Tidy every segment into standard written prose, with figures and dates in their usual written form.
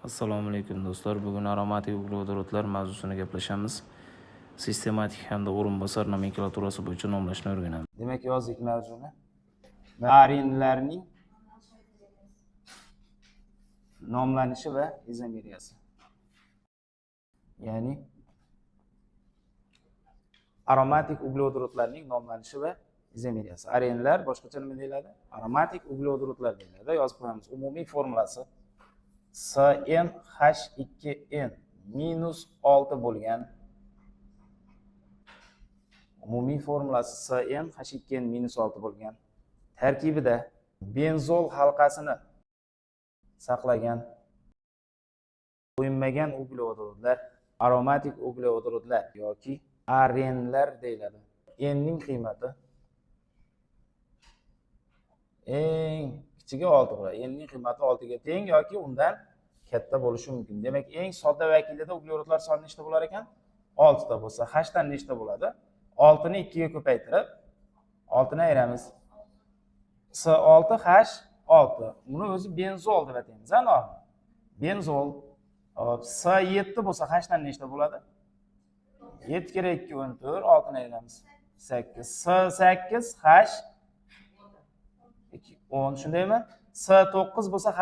Assalomu alaykum do'stlar. Bugun aromatik uglevodorodlar mavzusini gaplashamiz. Sistematik hamda o'rinbosar nomenklaturasi bo'yicha nomlashni o'rganamiz. Demak, yozdik mavzuni. Arinlarning nomlanishi va izomeriyasi. Ya'ni aromatik uglevodorodlarning nomlanishi va izomeriyasi. Arenlar boshqacha nima deyiladi? Aromatik uglevodorodlar deyiladi. Yozib qo'yamiz. Umumiy formulasi CnH2n minus 6 bo'lgan. Umumiy formulasi CnH2n minus 6 bo'lgan. Tarkibida benzol halqasini saqlagan to'yinmagan uglevodorodlar aromatik uglevodorodlar yoki arenlar deyiladi. N ning qiymati eng kichigi 6 bo'ladi. N ning qiymati 6 ga teng yoki undan katta bo'lishi mumkin. Demak, eng sodda vakilida uglevodlar soni nechta bo'lar ekan? 6 ta bo'lsa, H dan nechta bo'ladi? 6 ni 2 ga ko'paytirib 6 ni ayiramiz. C6H6. Buni o'zi benzol deb ataymiz, a nomi. Benzol. Hop, C7 bo'lsa H dan nechta bo'ladi? 7 kere 2 14, 6 ni ayiramiz. 8. C8 H 2 10, shundaymi? C9 bo'lsa H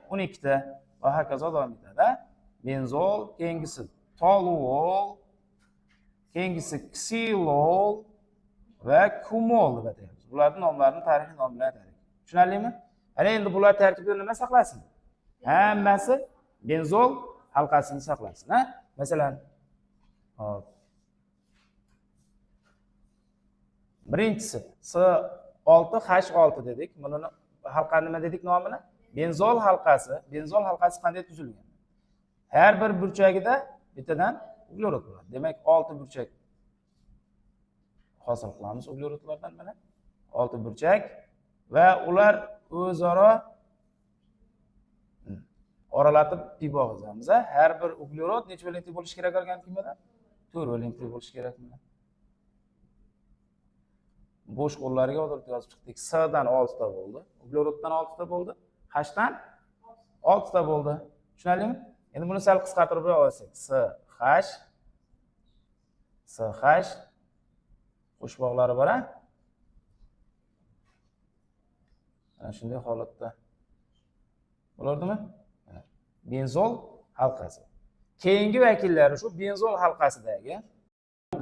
12 ta va hokazo davom etadi. Benzol, keyingisi toluol, keyingisi ksilol va kumol deb ataymiz. Bularning nomlarini tarixiy nom bilan atadik. Tushunarlimi? Ana endi bular tarkibida nima saqlasin? Hammasi benzol halqasini saqlasin, ha? Masalan, hop. Birinchisi C6H6 dedik. Buni halqa nima dedik nomini? Benzol halqasi. Benzol halqasi qanday tuzilgan? Har bir burchagida bittadan uglerod bo'ladi. Demak, 6 burchak hosil qilamiz uglerodlardan mana. 6 burchak va ular o'zaro oralatib pivo qilamiz. Har bir uglerod necha valentli bo'lishi kerak organik kimyoda? 4 valentli bo'lishi kerak mana. Bo'sh qo'llariga vodorod yozib chiqdik. C dan 6 ta bo'ldi. Ugleroddan 6 ta bo'ldi. H dan 6 ta bo'ldi. Tushunarlimi? Endi buni sal qisqartirib olsak, C H C H qo'shbog'lari bor, a? Mana shunday holatda bo'lardimi? Benzol halqasi. Keyingi vakillari shu benzol halqasidagi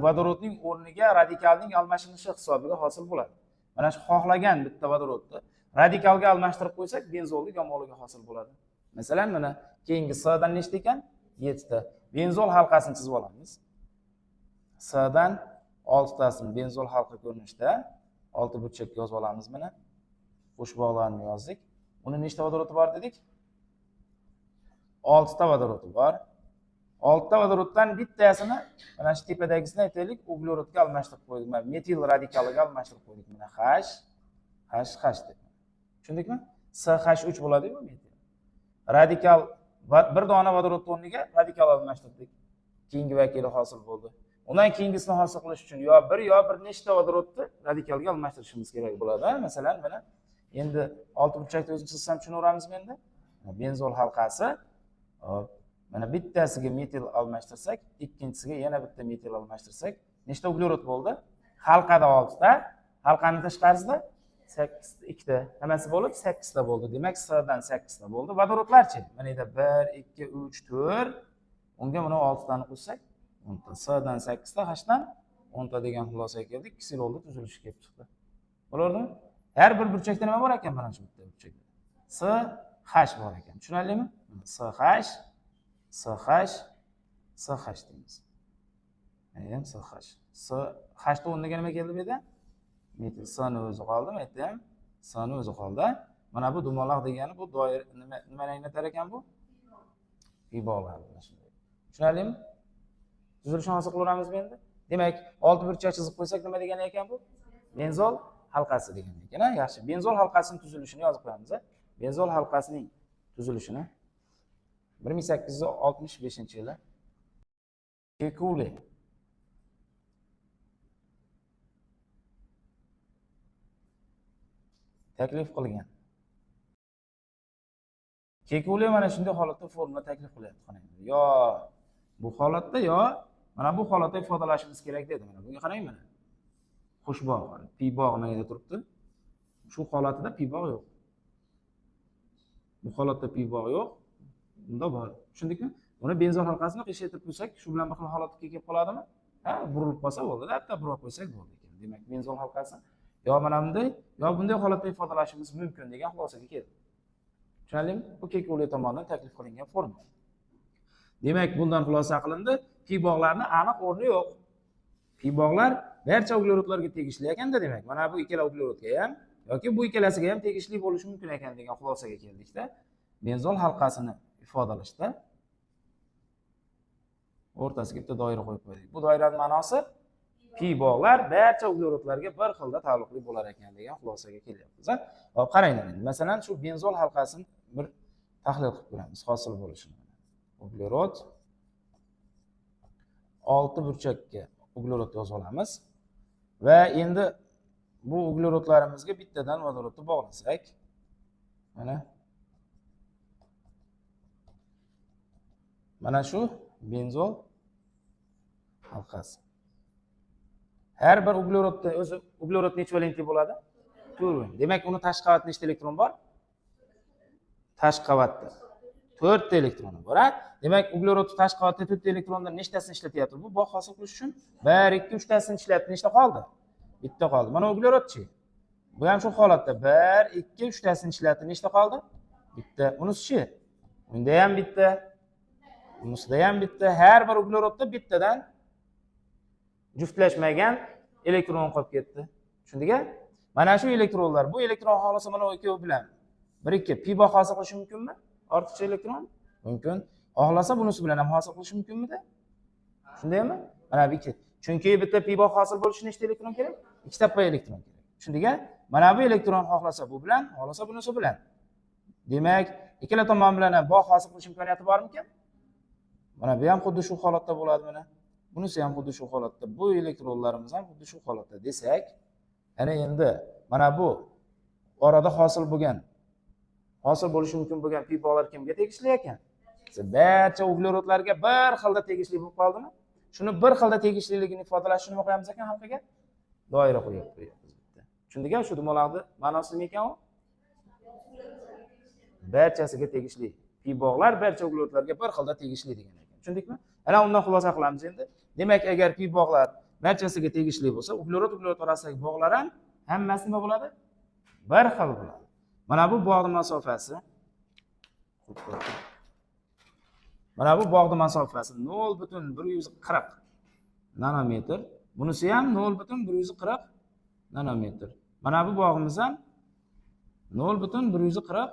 vodorodning o'rniga radikalning almashinishi hisobiga hosil bo'ladi. Mana shu xohlagan bitta vodorodni radikalga almashtirib qo'ysak, benzolning homologi hosil bo'ladi. Masalan, mana keyingi C dan nechta ekan? 7 ta. Benzol halqasini chizib olamiz. C dan 6 tasini benzol halqa ko'rinishida 6 burchakka yozib olamiz mana. Qo'shbog'larni yozdik. Uni nechta vodorodi bor dedik? 6 ta vodorodi bor. 6 ta vodoroddan bittasini mana shu tepadagisini aytaylik, uglerodga almashtirib qo'ydik. Mana metil radikaliga almashtirib qo'ydik. Mana H H H deb. Tushundikmi? CH3 bo'ladi-ku metil. Radikal bir dona vodorod o'rniga radikal almashtirdik. Keyingi vakili hosil bo'ldi. Undan keyingisini hosil qilish uchun yo bir yo bir nechta vodorodni radikalga almashtirishimiz kerak bo'ladi. Masalan, mana endi 6 burchakni o'zini chizsam tushunaveramizmi endi? Benzol halqasi. Hop, mana bittasiga metil almashtirsak, ikkinchisiga yana bitta metil almashtirsak, nechta uglerod bo'ldi? Halqada 6 ta, halqaning tashqarisida 8 2 ta. Hammasi bo'lib 8 ta bo'ldi. Demak, C dan 8 ta bo'ldi. Vodorodlarchi? Mana yerda 1 2 3 4. Unga buni 6 tani qo'shsak, 10 ta. C dan 8 ta, H dan 10 ta degan xulosaga keldik. Ksilolni tuzilishi kelib chiqdi. Bo'lardimi? Har bir burchakda nima bor ekan mana shu bitta burchakda? C H bor ekan. Tushunarlimi? C H C H C H deymiz. Mana ham C H. C H ni o'rniga nima keldi bu yerda? Metil C ni o'zi qoldi, bu yerda ham C ni o'zi qoldi. Mana bu dumaloq degani bu doira nimani anglatar ekan bu? Pivolar mana shunday. Tushunarlimi? Tuzilishni hosil qilaveramizmi endi? Demak, 6 burchak chizib qo'ysak nima degani ekan bu? Benzol halqasi degani ekan, ha? Yaxshi. Benzol halqasining tuzilishini yozib qo'yamiz, ha? Benzol halqasining tuzilishini 1865-yili Kekule taklif qilgan. Kekule mana shunday holatda formula taklif qilyapti, qarang. Yo bu holatda, yo mana bu holatda ifodalashimiz kerak dedi. Mana bunga qarang mana. Qo'shbog', pi bog' mana yerda turibdi. Shu holatida pi bog' yo'q. Bu holatda pi bog' yo'q. Bunda bor. Tushundikmi? Buni benzol halqasini qiyshaytirib qo'ysak, shu bilan bir xil holatga kelib qoladimi? Ha, burilib qolsa bo'ldi, bitta burib qo'ysak bo'ldi ekan. Demak, benzol halqasi yo mana bunday, yo bunday holatda ifodalashimiz mumkin degan xulosaga keldi. Tushunarlimi? Bu Kekule tomonidan taklif qilingan formula. Demak, bundan xulosa qilindi, pi bog'larni aniq o'rni yo'q. Pi bog'lar barcha uglerodlarga tegishli ekanda, demak, mana bu ikkala uglerodga ham yoki bu ikkalasiga ham tegishli bo'lishi mumkin ekan degan xulosaga keldikda, benzol halqasini ifodalashda o'rtasiga bitta doira qo'yib qo'ydik. Bu doiraning ma'nosi pi bog'lar barcha uglerodlarga bir xilda taalluqli bo'lar ekan degan xulosaga kelyapmiz. Hop, qaranglar endi. Masalan, shu benzol halqasini bir tahlil qilib ko'ramiz, hosil bo'lishini. Uglerod 6 burchakka uglerod yozib olamiz va endi bu uglerodlarimizga bittadan vodorodni bog'lasak, mana shu benzol halqasi. Har bir uglerodda o'zi uglerod necha valentli bo'ladi? 4. Demak, uni tashqi qavatda nechta elektron bor? Tashqi qavatda 4 ta elektroni bor, a? Demak, uglerodni tashqi qavatda 4 ta elektrondan nechtasini ishlatyapti? Bu bog' hosil qilish uchun 1, 2, 3 tasini ishlatdi. Nechta qoldi? Bitta qoldi. Mana uglerodchi. Bu ham shu holatda 1, 2, 3 tasini ishlatdi. Nechta qoldi? Bitta. Unisichi? Unda ham bitta. Unisida ham bitta. Har bir uglerodda bittadan juftlashmagan elektron qolib ketdi. Tushundik-a? Mana shu elektronlar, bu elektron xohlasa mana ikkovi bilan 1, 2 pi bog' hosil qilishi mumkinmi? Ortiqcha elektron? Mumkin. Xohlasa bunisi bilan ham hosil qilishi mumkinmidi? Shundaymi? Mana bu ikki. Chunki bitta pi bog' hosil bo'lishi nechta elektron kerak? Ikkita p elektron kerak. Tushundik-a? Mana bu elektron xohlasa bu bilan, xohlasa bunisi bilan. Demak, ikkala tomon bilan ham bog' hosil qilish imkoniyati bormikan? Mana bu ham xuddi shu holatda bo'ladi mana. Bunisi ham xuddi shu holatda. Bu elektronlarimiz ham xuddi shu holatda desak, ana endi mana bu orada hosil bo'lishi mumkin bo'lgan pi bog'lar kimga tegishli ekan? Barcha uglerodlarga bir xilda tegishli bo'lib qoldimi? Shuni bir xilda tegishliligini ifodalash uchun nima qo'yamiz ekan halqaga? Doira qo'yib qo'yamiz bitta. Tushundingmi? Shu dumaloqni ma'nosi nima ekan u? Barchasiga tegishli. Pi bog'lar barcha uglerodlarga bir xilda tegishli degan ekan. Tushundikmi? Ana undan xulosa qilamiz endi. Demak, agar pi bog'lar barchasiga tegishli bo'lsa, uglerod uglerod orasidagi bog'lar ham hammasi nima bo'ladi? Bir xil bo'ladi. Mana bu bog'ning masofasi. Mana bu bog'ning masofasi 0.140 nanometr. Bunisi ham 0.140 nanometr. Mana bu bog'imiz ham 0.140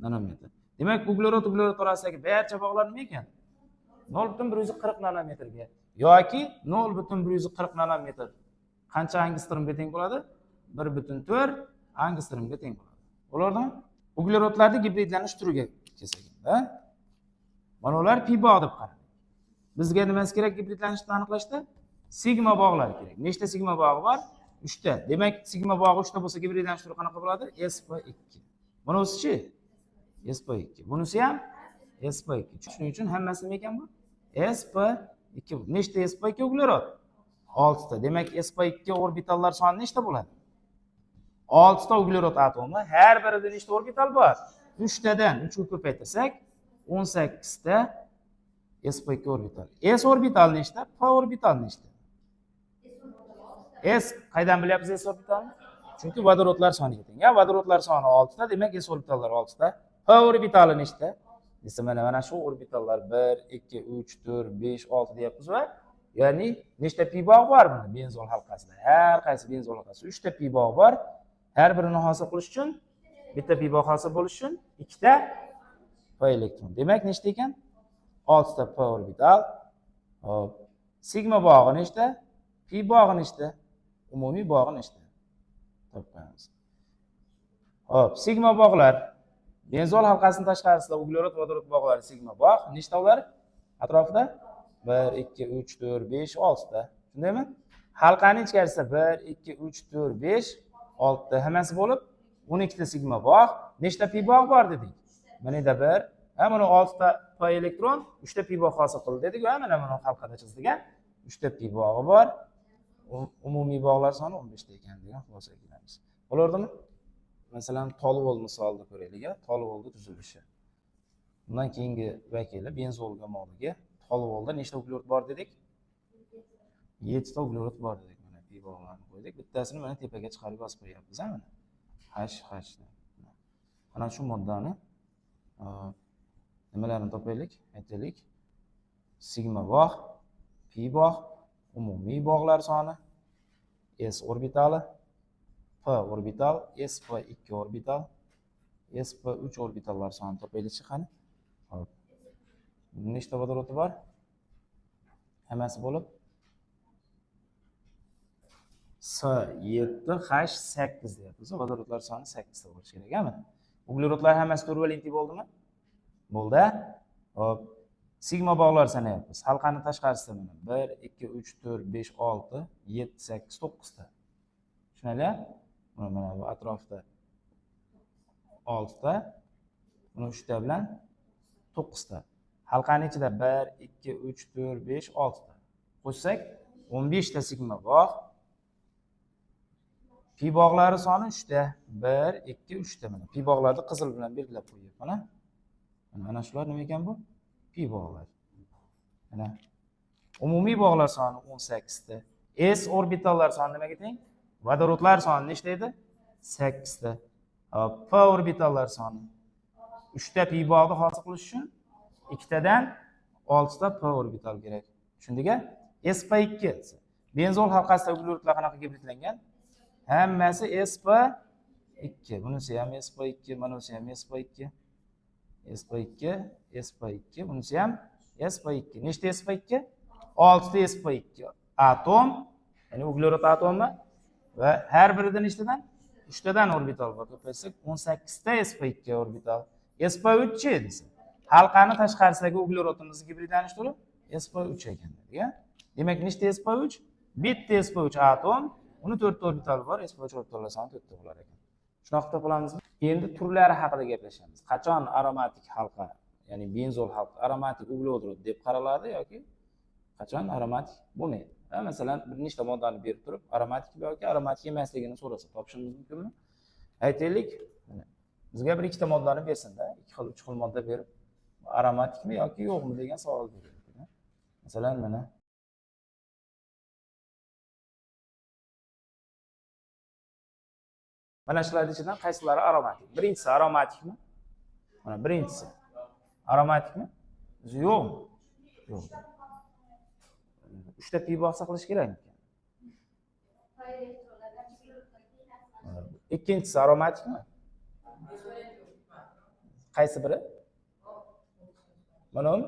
nanometr. Demak, uglerod uglerod orasidagi barcha bog'lar nima ekan? 0.140 nanometrga yoki 0.140 nanometr qancha angstromga teng bo'ladi? 1.4 angstromga teng bo'ladi. Bo'ladimi? Uglerodlarni gibridlanish turiga kelsak endi, mana ular pi bog' deb qaradik. Bizga nimasi kerak gibridlanishni aniqlashda? Sigma bog'lar kerak. Nechta sigma bog'i bor? 3 ta. Demak, sigma bog'i 3 ta bo'lsa gibridlanish turi qanaqa bo'ladi? sp2. Bunisi-chi? sp2. Bunisi ham sp2. Shuning uchun hammasi nima ekan bu? sp2. Nechta sp2 uglerod? 6 ta. Demak, sp2 orbitallar soni nechta bo'ladi? 6 ta uglerod atomi, har birida nechta orbital bor? 3 tadan 3 ga ko'paytirsak, 18 ta sp2 orbital. S orbital nechta? P orbital nechta? S qaydan bilyapmiz S orbitalni? Chunki vodorodlar soniga teng. Ya, vodorodlar soni 6 ta, demak S orbitallar 6 ta. P orbitali nechta? Desa mana shu orbitallar 1, 2, 3, 4, 5, 6 deyapmiz va ya'ni nechta pi bog' bor bunda benzol halqasida? Har qaysi benzol halqasida 3 ta pi bog' bor. Har birini hosil qilish uchun bitta pi bog' hosil bo'lishi uchun 2 ta p elektron. Demak, nechta ekan? 6 ta p orbital. Hop. Sigma bog'i nechta? Pi bog'i nechta? Umumiy bog'i nechta? Topib qo'yamiz. Hop, sigma bog'lar benzol halqasining tashqarisida uglerod vodorod bog'lari sigma bog' nechta ular? Atrofida 1, 2, 3, 4, 5, 6 ta. Shundaymi? Halqaning ichkarisida 1, 2, 3, 4, 5, 6 ta hammasi bo'lib 12 ta sigma bog'. Nechta pi bog' bor dedik? Mana yerda 1. Ha, buni 6 ta p elektron, 3 ta pi bog' hosil qildi dedik. Ha, mana buni halqada chizdik, ha. 3 ta pi bog'i bor. Umumiy bog'lar soni 15 ta ekan degan xulosaga kelamiz. Bo'lardimi? Masalan, toluol misolini ko'raylik, ha. Toluolning tuzilishi. Bundan keyingi vakili benzol homologi. Toluolda nechta uglerod bor dedik? 7 ta uglerod bor dedik. Mana pi bog'larni qo'ydik. Bittasini mana tepaga chiqarib yozib qo'yapmiz, ha, mana. H H. Mana shu moddani nimalarni topaylik? Aytaylik. Sigma bog', pi bog', umumiy bog'lar soni, s orbitali, p orbital, sp2 orbital, sp3 orbitallar sonini topaylikchi qani. Hop. Nechta vodorodi bor? Hammasi bo'lib S7 H8 deyapmiz. Vodorodlar soni 8 ta bo'lishi kerak, mana. Uglerodlar hammasi 4 valentli bo'ldimi? Bo'ldi. Hop. Sigma bog'lar sanayapmiz. Halqani tashqarisida mana 1 2 3 4 5 6 7 8 9 ta. Tushunarli? Mana bu atrofda 6 ta, buni 3 ta bilan 9 ta. Halqani ichida 1 2 3 4 5 6 ta. Qo'shsak 15 ta sigma bog'. Pi bog'lari soni 3 ta. 1 2 3 ta mana. Pi bog'larni qizil bilan belgilab qo'yyapman, ha. Mana shular nima ekan bu? Pi bog'lar. Mana umumiy bog'lar soni 18 ta. S orbitallar soni nimaga teng? Vodorodlar soni nechta edi? 8 ta. P orbitallar soni 3 ta pi bog'ni hosil qilish uchun 2 tadan 6 ta p orbital kerak. Tushundik-a? sp2. Benzol halqasida uglerodlar qanaqa gibridlangan? Hammasi sp2. Bunisi ham sp2, bunisi ham sp2. sp2, sp2, bunisi ham sp2. Nechta sp2? 6 ta sp2 atom, ya'ni uglerod atomi va har birida nechtadan? 3 tadan orbital bor. Ko'paytirsak 18 ta sp2 orbital. sp3 chi desa, halqani tashqarisidagi uglerodimizni gibridlanish turi sp3 ekan dedik, a? Demak, nechta sp3? Bitta sp3 atom, uni 4 ta orbitali bor, sp3 orbitallar soni 4 ta bo'lar ekan. Shunaqa qilib topalamizmi? Endi turlari haqida gaplashamiz. Qachon aromatik halqa, ya'ni benzol halqa aromatik uglevodorod deb qaraladi yoki qachon aromatik bo'lmaydi? Ha, masalan, bir nechta moddani berib turib, aromatik yoki aromatik emasligini so'rasa, topishimiz mumkinmi? Aytaylik, mana bizga bir ikkita moddani bersin-da, 2 xil, 3 xil modda berib, aromatikmi yoki yo'qmi degan savol beradi. Masalan, mana shularning ichidan qaysilari aromatik? Birinchisi aromatikmi? Mana birinchisi aromatikmi? Yo'qmi? Yo'q. 3 ta pi bog' saqlash kerakmi? Ikkinchisi aromatikmi? Qaysi biri? Mana uni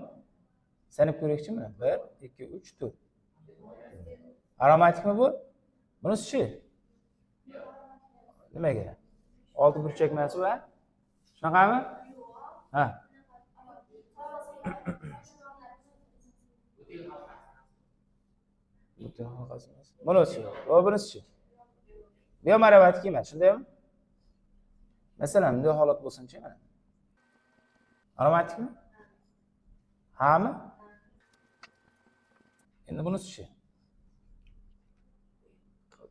sanab ko'raylikchi mana 1 2 3 4. Aromatikmi bu? Bunisi-chi? Nimaga? 6 burchak emas u, ha? Shunaqami? Ha. Butil halqasi emas. Bunisi-chi? Bunisi-chi? Bu ham aromatik emas, shundaymi? Masalan, bunday holat bo'lsin-chi mana. Aromatikmi? Hami? Endi bunisi-chi?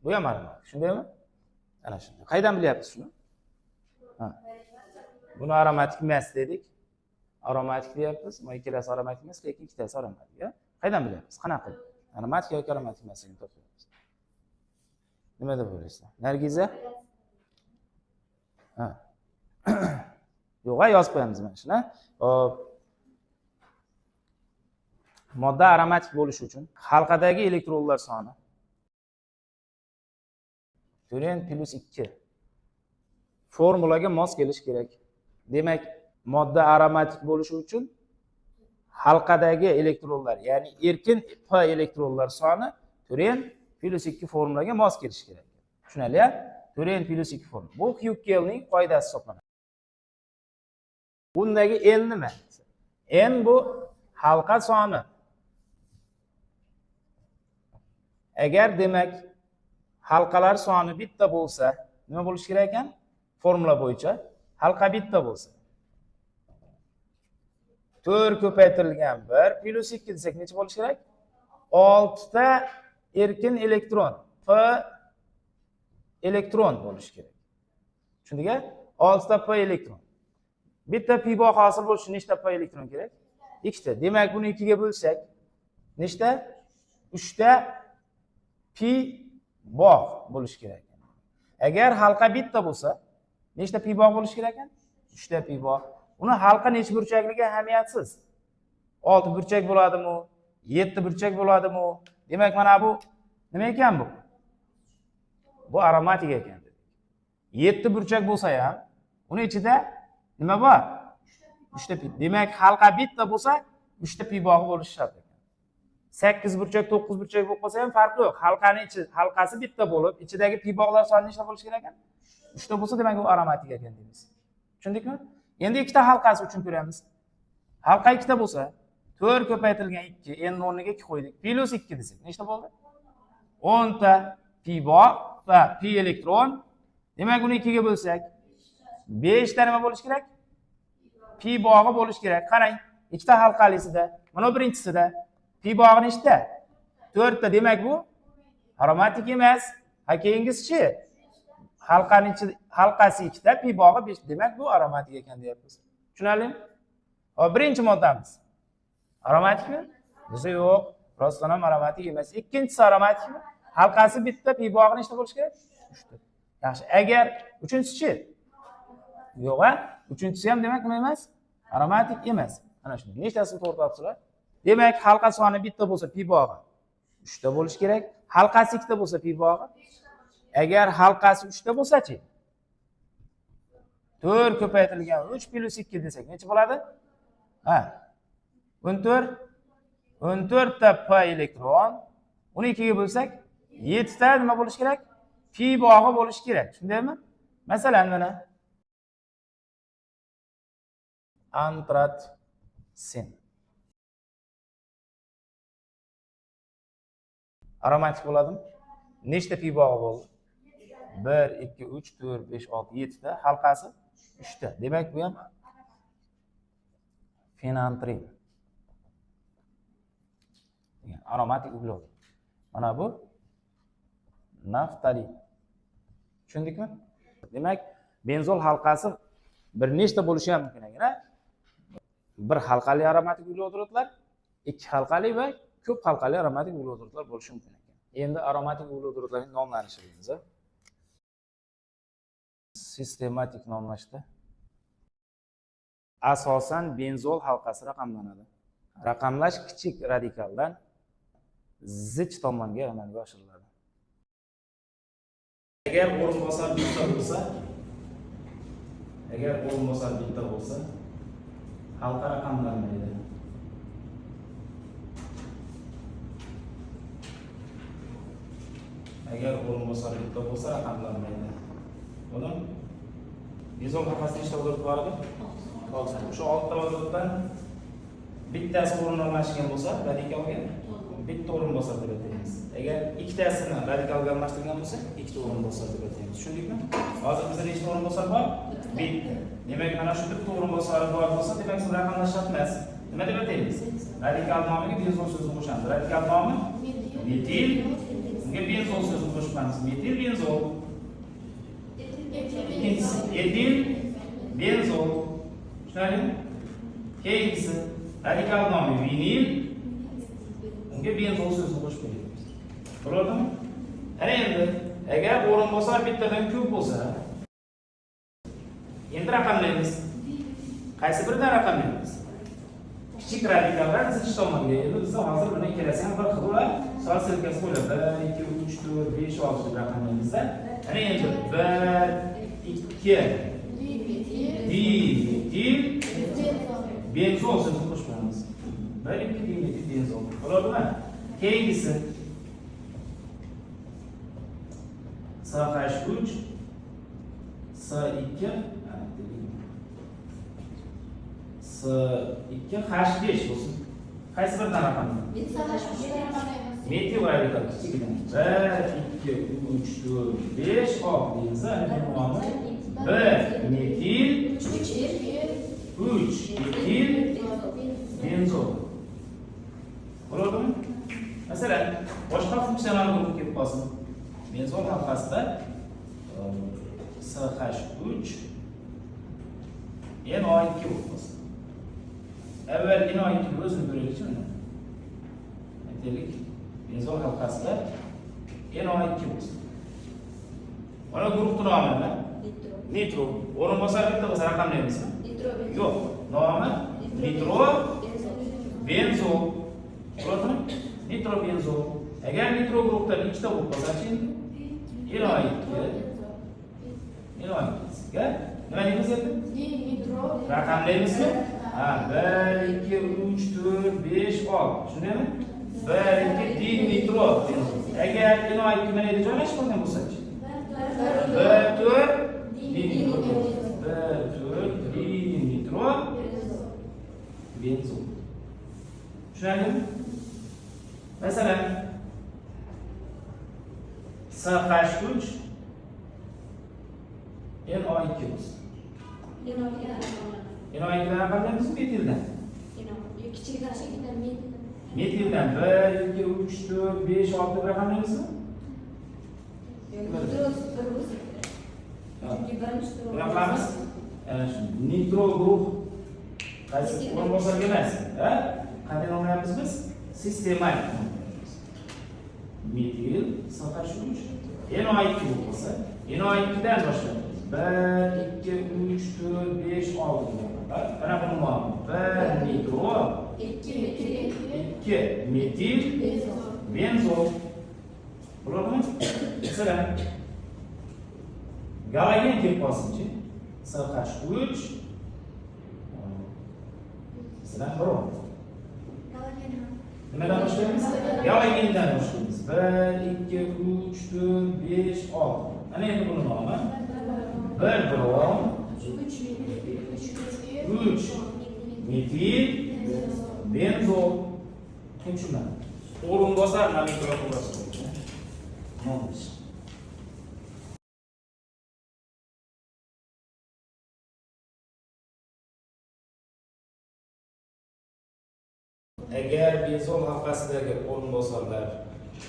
Bu ham aromatik, shundaymi? Ana shunday. Qaydan bilyapsiz shuni? Ha. Buni aromatik emas dedik. Aromatik deyapmiz. Mana ikkalasi aromatik emas, lekin ikkitasi aromatik, ha? Qaydan bilyapmiz? Qanaqa qilib? Aromatik yoki aromatik emasligini topyapmiz. Nima deb o'ylaysizlar? Nargiza? Ha. Yo'q, yozib qo'yamiz mana shuni. Hop. Modda aromatik bo'lishi uchun halqadagi elektronlar soni 4n + 2 formulaga mos kelishi kerak. Demak, modda aromatik bo'lishi uchun halqadagi elektronlar, ya'ni erkin p elektronlar soni 4n + 2 formulaga mos kelishi kerak. Tushunarli-ya? 4n + 2 formula. Bu Huckelning qoidasi hisoblanadi. Bundagi n nima? N bu halqa soni. Agar demak halqalar soni bitta bo'lsa, nima bo'lishi kerak ekan? Formula bo'yicha halqa bitta bo'lsa, 4 ko'paytirilgan 1 plyus 2 desak necha bo'lishi kerak? 6 ta erkin elektron, p elektron bo'lishi kerak. Tushundik-a? 6 ta p elektron. Bitta pi bog' hosil bo'lishi uchun nechta p elektron kerak? 2 ta. Demak, buni 2 ga bo'lsak, nechta? 3 ta pi bog' bo'lishi kerak. Agar halqa bitta bo'lsa, nechta pi bog' bo'lishi kerak ekan? 3 ta pi bog'. Uni halqa necha burchakligi ahamiyatsiz. 6 burchak bo'ladimi? 7 burchak bo'ladimi? Demak, mana bu nima ekan bu? Bu aromatik ekan dedik. 7 burchak bo'lsa ham, uni ichida nima bor? 3 ta pi. Demak, halqa bitta bo'lsa, 3 ta pi bog'i bo'lishi shart ekan. 8 burchak, 9 burchak bo'lib qolsa ham farqi yo'q. Halqani ichi, halqasi bitta bo'lib, ichidagi pi bog'lar soni nechta bo'lishi kerak ekan? 3 ta bo'lsa, demak u aromatik ekan deymiz. Tushundikmi? Endi ikkita halqasi uchun ko'ramiz. Halqa ikkita bo'lsa, 4 ko'paytirilgan 2, n o'rniga 2 qo'ydik. Plyus 2 desak, nechta bo'ldi? 10 ta pi bog' va pi elektron. Demak, uni 2 ga bo'lsak, 5 ta nima bo'lishi kerak? Pi bog'i bo'lishi kerak. Qarang, ikkita halqalisida, mana birinchisida pi bog'i nechta? 4 ta. Demak, bu aromatik emas. Ha, keyingisi-chi? Halqani ichi, halqasi ikkita, pi bog'i 5. Demak, bu aromatik ekan deyapmiz. Tushunarlimi? Hop, birinchi moddamiz. Aromatikmi? Desa yo'q, rostdan ham aromatik emas. Ikkinchisi aromatikmi? Halqasi bitta, pi bog'i nechta bo'lishi kerak? 3 ta. Yaxshi. Agar uchinchisi-chi? Yo'q, a? Uchinchisi ham demak nima emas? Aromatik emas. Mana shuni nechtasini to'g'ri topsizlar? Demak, halqa soni bitta bo'lsa pi bog'i 3 ta bo'lishi kerak. Halqasi ikkita bo'lsa pi bog'i. Agar halqasi 3 ta bo'lsa-chi? 4 ko'paytirilgan 3 plyus 2 desak necha bo'ladi? Ha. 14 14 ta p elektron. Uni 2 ga bo'lsak, 7 ta nima bo'lishi kerak? Pi bog'i bo'lishi kerak. Shundaymi? Masalan, mana antratsin. Aromatik bo'ladimi? Nechta pi bog'i bo'ldi? 1 2 3 4 5 6 7 ta, halqasi 3 ta. Demak, bu ham fenantrin. Degan aromatik uglevod. Mana bu naftalin. Tushundikmi? Demak, benzol halqasi bir nechta bo'lishi ham mumkin ekan, Bir halqali aromatik uglevodorodlar, ikki halqali va ko'p halqali aromatik uglevodorodlar bo'lishi mumkin ekan. Endi aromatik uglevodorodlarning nomlanishi deymiz. Sistematik nomlashda asosan benzol halqasi raqamlanadi. Raqamlash kichik radikaldan zich tomonga amalga oshiriladi. Agar o'rinbosar bitta bo'lsa, agar o'rinbosar bitta bo'lsa, halqa raqamlanmaydi. Agar o'rinbosar bitta bo'lsa, raqamlanmaydi. Bo'ldimi? Benzol halqasida nechta vodorod bor edi? 6. O'sha 6 ta vodoroddan bittasi o'rin almashgan bo'lsa, radikalga bitta o'rinbosar deb ataymiz. Agar ikkitasini radikalga almashtirgan bo'lsa, ikkita o'rinbosar deb ataymiz. Tushundikmi? Hozir bizda nechta o'rinbosar bor? Bitta. Demak, mana shu bitta o'rinbosari bor bo'lsa, demak, bu raqamlash shart emas. Nima deb ataymiz? Radikal nomiga benzol so'zini qo'shamiz. Radikal nomi metil, unga benzol so'zini qo'shamiz. Metil benzol. Ikkinchisi etil benzol. Tushunarlimi? Keyingisi radikal nomi vinil, unga benzol so'zini qo'shib qo'yamiz. Bo'ladimi? Ana endi agar o'rinbosar bittadan ko'p bo'lsa, endi raqamlaymiz. Qaysi biridan raqamlaymiz? Kichik radikallar zich tomonga. Endi bizda hozir buni ikkalasi ham bir xil va son silkasi qo'yiladi. 1 2 3 4 5 6 deb raqamlaymizda. Ana endi 1 2 dimetil benzol so'zini qo'shib qo'yamiz. 1 2 dimetil benzol. Bo'ladimi? Keyingisi CH3 S2 S2 H5 bo'lsin. Qaysi biridan raqamlaymiz? Metil radikal kichigidan. 1 2 3 4 5 6 deymiz. Ana buni nomi 1 metil 3 etil benzol. Bo'ladimi? Masalan, boshqa funksional guruh kelib qolsin. Benzol halqasida CH3 NO2 bo'lib qolsin. Avval NO2 ni o'zini ko'raylikchi mana. Aytaylik, benzol halqasida NO2 bo'lsin. Mana guruhni nomi nima? Nitro. Nitro. O'rinbosar bitta bo'lsa raqamlaymizmi? Nitro. Yo'q. Nomi nitro Benzol. Benzol. Bo'ladimi? Nitrobenzol. Agar nitro guruhdan ikkita bo'lib qolsa-chi endi? NO2. NO2. Ga? Nima deymiz endi? Nitro. Raqamlaymizmi? Ha, 1 2 3 4 5 6. Shundaymi? 1 2 dinitro benzol. Agar NO2 mana yerda joylashib qolgan bo'lsa-chi? 1 4 dinitro. 1 4 dinitro benzol. Tushunarlimi? Masalan, CH3 NO2 bo'lsin. NO2 dan raqamlaymizmi metildan? Kichikdan. Metildan 1 2 3 4 5 6 deb raqamlaymizmi? Bir bo'lsa kerak. Chunki birinchi tur. Nima qilamiz? Ana shu nitro guruh qaysi o'rinbosarga emas, ha? Qanday nomlaymiz biz? Sistematik nomlaymiz. Metil CH3 NO2 bo'lib qolsa, NO2 dan boshlaymiz. 1 2 3 4 5 6 degan. Mana buni nomi. 1 nitro, 2 metil. 2 metil Benzol. Benzol. Bo'ladimi? Masalan, galogen kelib qolsinchi. CH3, masalan, brom. Nimadan boshlaymiz? Galogendan boshlaymiz. 1 2 3 4 5 6. Ana endi buni nomi 1 brom 3 metil benzol. Kim tushunmadi? O'rinbosar nomenklaturasi bo'yicha nomlash. Agar benzol halqasidagi o'rinbosarlar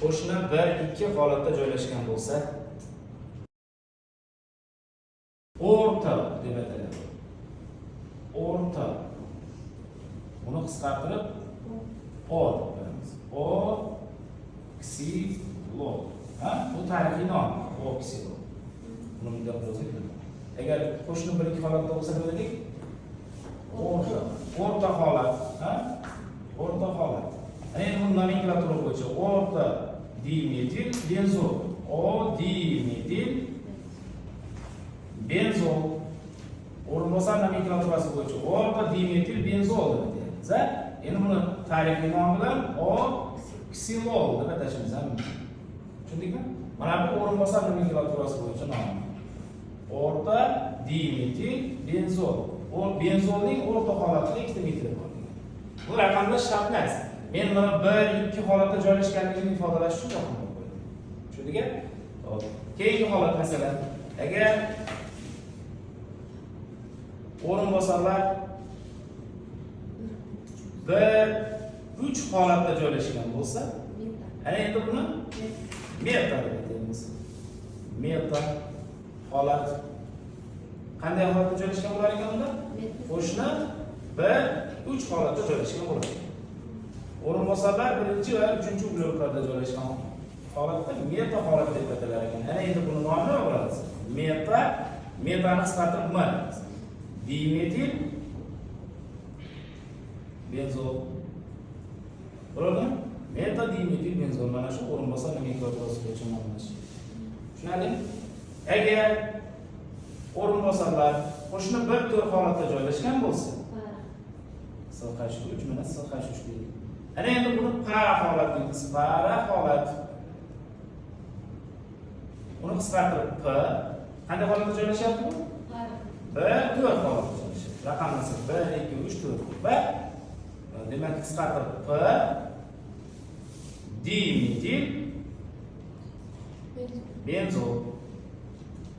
qo'shni 1 2 holatda joylashgan bo'lsa, o'rta deb ataladi. O'rta. Buni qisqartirib O deb qo'yamiz. O ksilol. Ha? Bu tarixiy nom. O ksilol. Buni bunday qo'ysak nima? Agar qo'shni 1 2 holatda bo'lsa nima dedik? O'rta. O'rta holat, ha? O'rta holat. Ana endi buni nomenklatura bo'yicha o'rta dimetil benzol. O dimetil benzol. O'rinbosar nomenklaturasi bo'yicha o'rta dimetil benzol deb ataymiz, ha? Endi buni tarixiy nomi bilan O ksilol deb atashimiz ham mumkin. Tushundikmi? Mana bu o'rinbosar nomenklaturasi bo'yicha nomi. O'rta dimetil benzol. O benzolning o'rta holatida ikkita metili bor. Bu raqamlash shart emas. Men buni 1 2 holatda joylashganligini ifodalash uchun raqamlab qo'ydim. Tushundikmi? Xo'p. Keyingi holat, masalan, agar o'rinbosarlar 1 3 holatda joylashgan bo'lsa, ana endi buni meta deb ataymiz. Meta holat. Qanday holatda joylashgan bo'lar ekan unda? Qo'shni 1 3 holatda joylashgan bo'ladi. O'rinbosarlar birinchi va uchinchi uglevodlarda joylashgan holatda meta holat deb atalar ekan. Ana endi buni nomi nima bo'ladi? Meta, metani qisqartirib nima deymiz? Dimetil benzol. Bo'ladimi? Meta dimetil benzol mana shu o'rinbosar nomenklaturasi bo'yicha nomlash. Tushunarlimi? Agar o'rinbosarlar qo'shni 1 4 holatda joylashgan bo'lsa, CH3, mana CH3 deydi. Ana endi buni para holat deymiz. Para holat. Uni qisqartirib P. Qanday holatda joylashyapti bu? 1 4 holatda joylashyapti. Raqamlasa 1 2 3 4 va demak qisqartirib P dimetil benzol.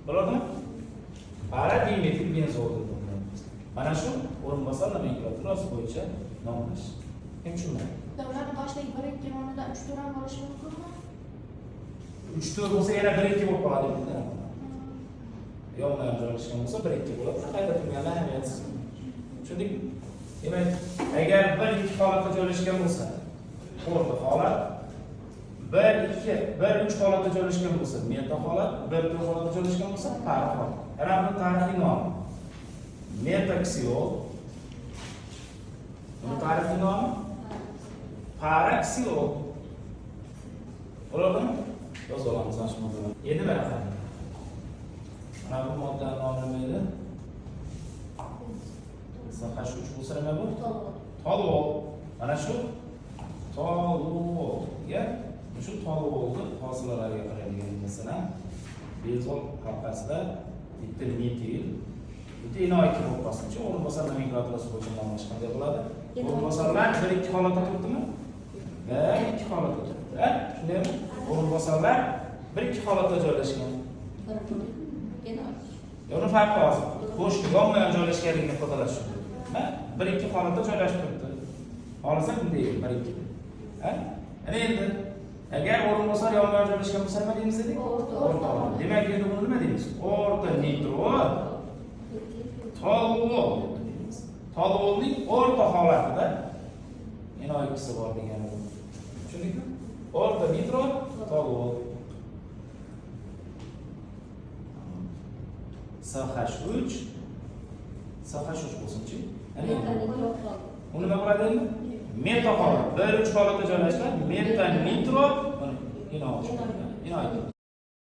Bo'ladimi? Para dimetil benzol deb nomlaymiz. Mana shu O'rinbosar nomenklaturasi bo'yicha nomlash. Kim tushunmadi? Davlat boshlik 1-2 o'rnida 3-4 ham bo'lishi mumkinmi? 3-4 bo'lsa, yana 1-2 bo'lib qoladi endi. Yonma-yon joylashgan bo'lsa, 1-2 bo'ladi. Qayta turganda ahamiyatsiz. Tushundikmi? Demak, agar 1-2 holatda joylashgan bo'lsa, orto holat, 1-2, 1-3 holatda joylashgan bo'lsa, meta holat, 1-4 holatda joylashgan bo'lsa, para holat. Yana buni tarixiy nomi. Metaksilol. Buni tarixiy nomi paraksilol. Bo'ladimi? Yozib olamiz mana shu moddani. Endi mana qarang. Mana bu moddani nomi nima edi? CH3 bo'lsa, nima bu? Toluol. Mana shu toluolga, shu toluolni hosilalariga qaraydigan, masalan, benzol halqasida bitta metil, bitta NO2 bo'lib qolsinchi, o'rinbosar nomenklaturasi bo'yicha nomlash qanday bo'ladi? O'rinbosarlar 1-2 holatda turibdimi? 1-2 holatda turibdi. A? Shundaymi? O'rinbosarlar 1-2 holatda joylashgan. Uni farqi hozir. Bo'sh, yonma-yon joylashganligini ifodalash uchun. Ha? 1-2 holatda joylashib turibdi. Xohlasa bunday 1-2. Ha? Ana endi agar o'rinbosar yonma-yon joylashgan bo'lsa, nima deymiz dedik? O'rta. O'rta. Demak, endi buni nima deymiz? O'rta nitro toluol deymiz. Toluolning o'rta holatida NO2si bor degani bu. Tushundikmi? O'rta nitro toluol. CH3, CH3 bo'lsinchi. Ana endi u nima bo'ladi endi? Meta holat. 1-3 holatda joylashgan meta nitro, mana NO3. NO2.